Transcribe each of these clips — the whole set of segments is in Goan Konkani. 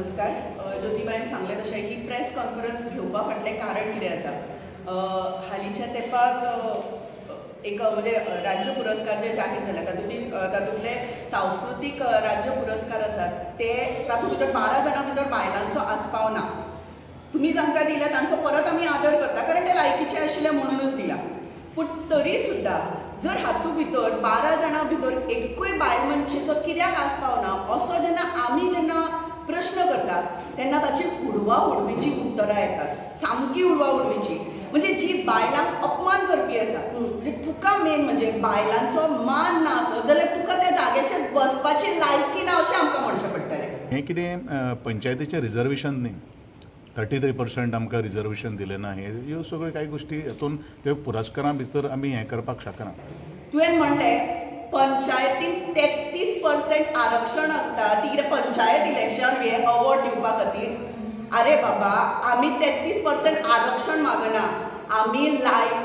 नमस्कार. ज्योतिबाईन सांगलें तशें ही प्रेस कॉन्फरन्स घेवपा फाटलें कारण कितें आसा, हालींच्या तेंपाक एक म्हणजे राज्य पुरस्कार जे जाहीर जाले तातूंतले सांस्कृतीक राज्य पुरस्कार आसात ते तातूंत भितर 12 जाणां भितर बायलांचो आस्पाव ना. तुमी जांकां दिला तांचो परत आमी आदर करता कारण ते लायकीचे आशिल्ले म्हणूनच दिला, पूण तरी सुद्दां जर हातूंत भितर 12 जाणां भितर एकूय बायल मनशेचो कित्याक आस्पाव ना असो जेन्ना आमी जेन्ना प्रश्न करतात तेन्ना ताची उडवा उडवीची उत्तरां येतात, सामकी उडवा उडवीची, म्हणजे जी बायलांक अपमान करपी आसा. म्हणजे तुका मेन म्हणजे बायलांचो मान ना आसत जाल्यार तुका त्या जाग्याचेर बसपाची लायकी ना अशें आमकां म्हणचें पडटलें. हें कितें पंचायतीचें रिजर्वेशन न्ही, 33% आमकां रिजर्वेशन दिलें ना, हे ह्यो सगळ्यो कांय गोश्टी हातून त्यो पुरस्कारां भितर आमी हें करपाक शकना. तुवें म्हणलें पंचायतीन 33% आरक्षण आसता ती कितें पंचायत इलेक्शन हे अवॉर्ड दिवपा खातीर. अरे बाबा, आमी 33% आरक्षण मागना, आमी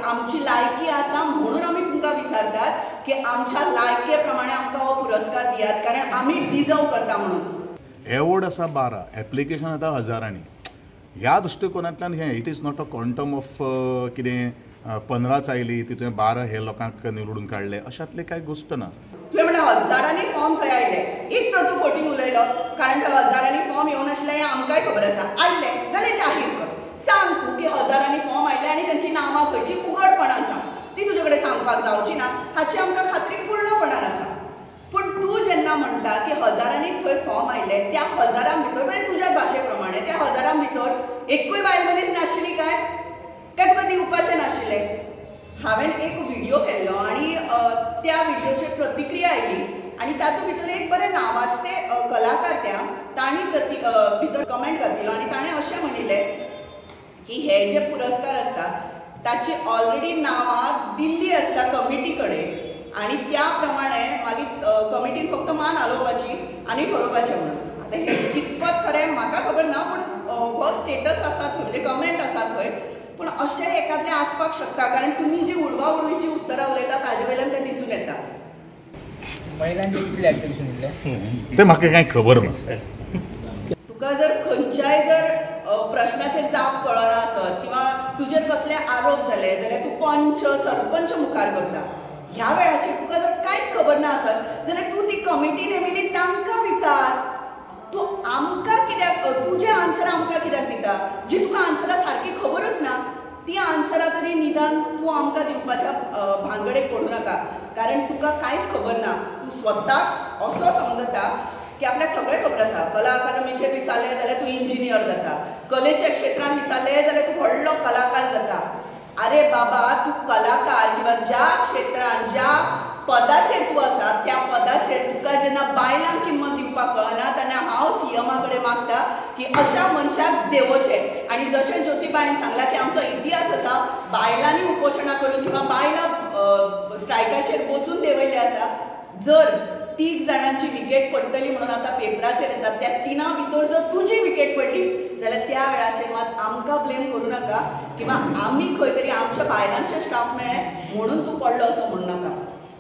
आमची लायकी आसा म्हणून आमी तुमकां विचारतात की आमच्या लायके प्रमाणे आमकां हो पुरस्कार दियात कारण आमी डिजर्व करता म्हणून. एवॉर्ड आसा 12, एप्लिकेशन आतां हजारांनी. ह्या दृश्टिकोनांतल्यान हें it is not a quantum of कितें 15 आयली तितून 12 हे लोकांक निवडून काडले अशातले कांय गोश्ट ना. तुवें म्हणलें हजारांनी फॉर्म खंय आयले, एक तर तूं फटींग उलयलो कारण थंय हजारांनी फॉर्म येवन आशिल्ले हें आमकांय खबर आसा. आयले जाल्यार जाहीर कर, सांग तूं की हजारांनी फॉर्म आयले आनी तांची नांवां खंयची उघडपणान सांग, ती तुजे कडेन सांगपाक जावची ना हाची आमकां खात्री पूर्णपणान आसा. पूण तूं जेन्ना म्हणटा की हजारांनी थंय फॉर्म आयले त्या हजारां भितर म्हणजे तुज्या भाशे प्रमाणे त्या हजारां भितर एकूय बायल मनीस नाशिल्ली काय, काय तुका दिवपाचें नाशिल्लें? हांवें एक व्हिडियो केल्लो आनी त्या व्हिडियोचेर प्रतिक्रिया आयली आनी तातूंत भितर एक बरें नांवाजते कलाकार त्या तांणी भितर कमेंट घातिल्लो आनी ताणें अशें म्हणिल्लें की हे जे पुरस्कार आसता ताची ऑलरेडी नांवां दिल्ली आसता कमिटी कडेन आनी त्या प्रमाणे मागीर कमिटीन फक्त मान हालोवपाची आनी ठरोवपाचें म्हणून. आतां हें कितपत खरें म्हाका खबर ना, पूण हो स्टेटस आसा थंय, म्हणजे कमेंट आसा थंय, पूण अशें एकादलें आसपाक शकता कारण तुमी जी उडवा उडवीची उत्तरां उलयता ताजे वयल्यान तें दिसून येता. महिलांचे कितले ऍप्लिकेशन दिले ते म्हाका कांय खबर ना. तुका जर खंयच्याय जर प्रश्नाचेर जाप कळना आसत किंवा तुजेर कसले आरोप जाले जाल्यार तूं पंच सरपंच मुखार करता. ह्या वेळाचेर तुका जर कांयच खबर ना आसत जाल्यार तूं ती कमिटी नेमिल्ली तांकां विचार, तूं आमकां कित्याक तुजें आन्सरां आमकां कित्याक दिता जी तुका आन्सरां सारकी खबरूच ना ती आन्सरां तरी निदान तूं आमकां दिवपाच्या भानगडेक पडूं नाका कारण तुका कांयच खबर ना. तूं स्वताक असो समजता की आपल्याक सगळें खबर आसा. कला अकादमीचेर विचारलें जाल्यार तूं इंजिनियर जाता, कलेच्या क्षेत्रांत विचारलें जाल्यार तूं व्हडलो कलाकार जाता. अरे बाबा, तूं कलाकार किंवा ज्या क्षेत्रांत ज्या पदाचेर तूं आसा त्या पदाचेर तुका जेन्ना बायलांक किंमत दिवपाक कळना तेन्ना हांव सीएमा कडेन मागता की अशा मनशाक देवोचें. आनी जशें ज्योतिबाईन सांगलां की आमचो इतिहास आसा बायलांनी उपोशणां करून किंवा बायलां स्ट्रायकाचेर बसून देंवयल्लें आसा. जर 3 जाणांची विकेट पडटली म्हणून आतां पेपराचेर येता त्या 3 भितर जर तुजी विकेट पडली जाल्यार त्या वेळाचेर मात आमकां ब्लेम करूं नाका किंवा आमी खंय तरी आमच्या बायलांचें श्राप मेळ्ळें म्हणून तूं पडलो असो म्हणू नाका.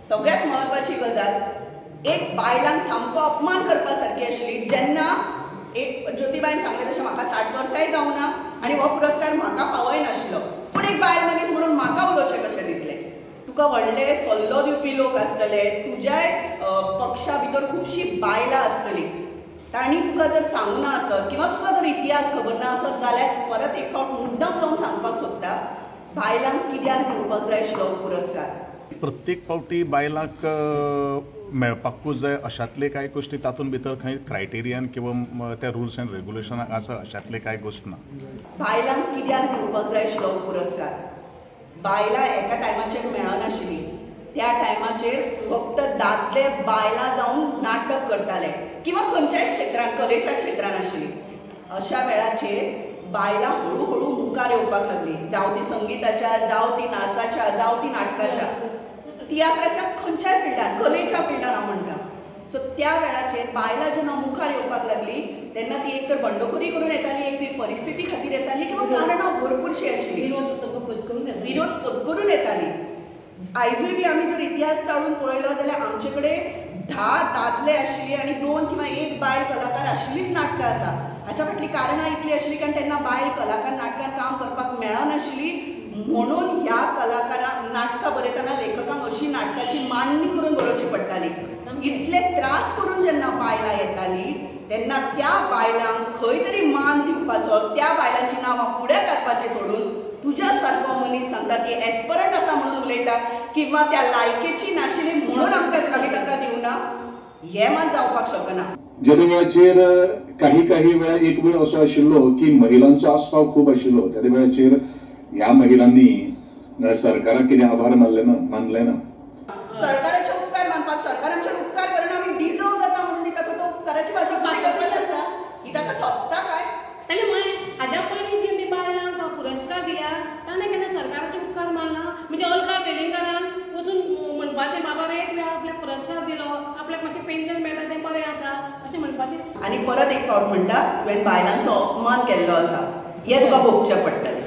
सगळ्यात म्हत्वाची गजाल एक बायलांक सामको अपमान करपा सारकी आशिल्ली जेन्ना एक ज्योतिबाईन सांगलें तशें म्हाका 60 वर्सांय जावं ना आनी हो पुरस्कार म्हाका फावोय नाशिल्लो, पूण एक बायल मनीस म्हणून म्हाका उलोवचें कशें दिसलें. तुका व्हडले सल्लो दिवपी लोक आसतले, तुज्याय पक्षा भितर खुबशीं बायलां आसतलीं, तांणी तुका जर सांगूं ना आसत किंवा तुका जर इतिहास खबर ना आसत जाल्यार परत एक फावट मुद्दम जावन सांगपाक सोदता बायलांक कित्याक दिवपाक जाय आशिल्लो पुरस्कार. प्रत्येक फावटी बायलांक मेळपाकूच जाय अशातले कांय गोश्टी तातूंत भितर खंय क्रायटेरियन किंवा त्या रुल्स एंड रेगुलेशन आसा अशातले कांय गोश्ट ना. बायलांक कित्याक दिवपाक जाय आशिल्लो पुरस्कार? बायलां एका टायमाचेर मेळनाशिल्लीं, त्या टायमाचेर फक्त दादले बायलां जावन नाटक करताले किंवा खंयच्याय क्षेत्रांत कलेच्या क्षेत्रांत आशिल्ली. अशा वेळाचेर बायलां हळू हळू मुखार येवपाक लागली, जावं ती संगीताच्या, जावं ती नाचाच्या, जावं ती नाटकाच्या, तियात्राच्या, खंयच्याय फिल्डान, कलेच्या फिल्डान हांव म्हणटा. सो त्या वेळाचेर बायलां जेन्ना मुखार येवपाक लागली तेन्ना ती एक तर बंडखोरी करून येताली, एक ती परिस्थिती खातीर येताली किंवा कारणां भरपूरशीं आशिल्लीं, विरोध पत्करून येताली. आयजूय बी आमी जर इतिहास चाळून पळयलो जाल्यार आमचे कडेन 10 दादले आशिल्ली आनी 2 किंवा 1 बायल कलाकार आशिल्लीच नाटकां आसा. हाच्या फाटली कारणां इतली आशिल्ली कारण तेन्ना बायल कलाकार नाटकान काम करपाक मेळनाशिल्ली, म्हणून ह्या कलाकारांक नाटकां बरयतना लेखकांक अशी नाटकाची मांडणी करून बरोवची पडटाली. इतले त्रास करून जेन्ना बायलां येताली तेन्ना त्या बायलांक खंय तरी मान दिवपाचो, त्या बायलांची नांवां फुडें काडपाचें सोडून तुज्या सारको मनीस सांगता की एस्परंट आसा म्हणून उलयता किंवा त्या लायकेची नाशिल्ली म्हणून आमकां आमी तांकां दिवना, हें मात जावपाक शकना. जेदे वेळाचेर काही काही वेळा एक वेळ असो आशिल्लो की महिलांचो आस्पाव खूब आशिल्लो, त्या वेळाचेर ह्या महिलांनी सरकाराक कितें आभार मानले ना, मानले ना. सरकाराचे उपकार मानपाक, सरकाराचेर उपकार करून आमी डिजर्व जाता म्हणून दिता तो उपकाराची भाशा कशी करपाची आसा ही ताका सोंपता काय? ताणें म्हळें हाज्या पयलीं जी आमी बायलांक पुरस्कार दिल्या ताणें केन्ना सरकाराचे उपकार मानला? म्हणजे अलका वेलिंगकारान वचून म्हणपाचें बाबा रे तुवें आपल्याक पुरस्कार दिलो, आपल्याक मातशें पेन्शन मेळटा तें बरें आसा अशें म्हणपाचें. आनी परत एक फावट म्हणटा, तुवें बायलांचो अपमान केल्लो आसा, हें तुका भोगचें पडटलें.